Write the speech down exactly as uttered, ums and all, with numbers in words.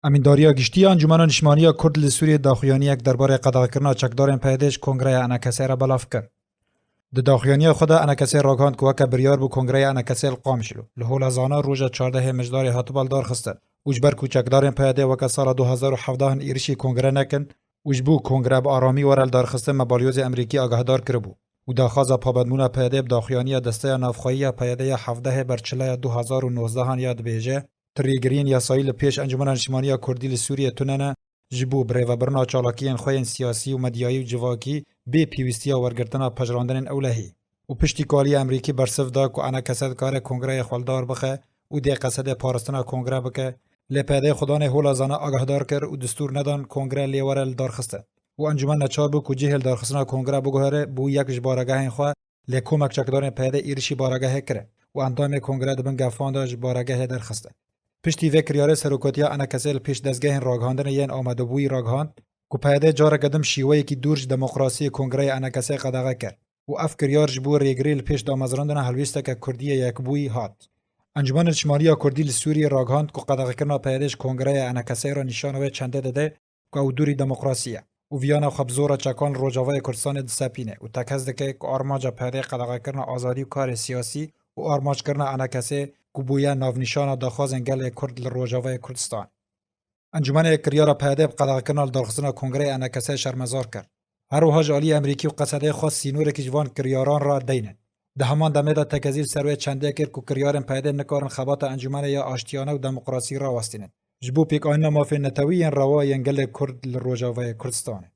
Emîndariya Giştî ya Encûmena Niştimaniya Kurd li Sûriyê daxuyaniyek derbarê qedexekirina çekdarên PYD'ê ji Kongreya ENKS'ê re belav kir. Di daxuyaniya xwe de ENKS'ê ragihand ku weke biryar bû Kongreya ENKS'ê li Qamişlo, li hola Zana roja çardehê Mijdarê hatibe li dar xistin û ji ber ku çekdarên PYD'ê weke sala du hazar û hevdeh in êrişî Kongre nekin û ji bo Kongre bi aramî were li dar xistin me balyozê Emerîkî agahdar kiribû û daxwaza pabendbûna PYD'ê bi daxuyaniya Desteya Navxweyî ya PYD'ê ya hevdehê Berçileya du hazar û nozdeh an ya dibêje, Ti rêgiriyên yasayî li pêş Encûmena Niştimaniya Kurdî li Sûriyê tune ne, ji bo birêvebirina çalakiyên xwe yên siyasî û medyayî û civakî bê pêwîstiya wergirtina pejirandinên ewlehî. Û piştî ku aliyê Emerîkî bersiv da ku ENKS dikare kongreyê xwe li dar bixe û dê qesedê parastina kongre bike, lê PYD'ê xwedanê hola Zana agahdar kir û distûr nedan kongre lê were li dar xistin. Û encûmen neçar bû ku cihê li darxistina kongre biguhere bo yek ji baregehên xwe, lê komek çekdarên PYD'ê êrişî baregehê kirin û endamê kongre di bin gefan de ji baregehê derxistin. Piştî vê kiryarê serokatiya ENKS'ê li pêş dezgehên ragihandinê yên amadebûyî ragihand ku PYD'ê careke din bi şêweyekî dûr ji demokrasiyê kongreyê ENKS'ê qedexe kir û ev kiryar ji bo rêgirî li pêş damezrandina helwêsteke Kurdî yê yekbûyî hat. Encûmena Niştimaniya Kurdî li Sûriyê ragihand ku qedexekirina PYD'ê ji kongreya ENKS'ê re nîşana wê çendê dide ku ew dûrî demokrasî ye û viyana xwe bi zora çekan li Rojavayê Kurdistanê disepîne û tekez dike ku armanca PYD'ê qedexekirina azadî û karê siyasî û armanckirina ENKS'ê ku bûye navnîşana daxwazên gelê Kurd li Rojavayê Kurdistan. Encûmenê kiryara PYD'ê bi qedexekirina lidarxistina Kongreyê ENKS'ê şermezar kir. Her wiha ji aliyê Emerîkî û qesedê xwest sînorekî ji van kiryaran re deynin. Di heman demê de tekezî li ser wê çendê kir ku kiryarên PYD'ê nikarin xebata encûmenê ya aştiyane û demokrasî rawestînin ji bo pêkanîna mafên netewî yên rewa yên gelê Kurd li Rojavayê Kurdistanê.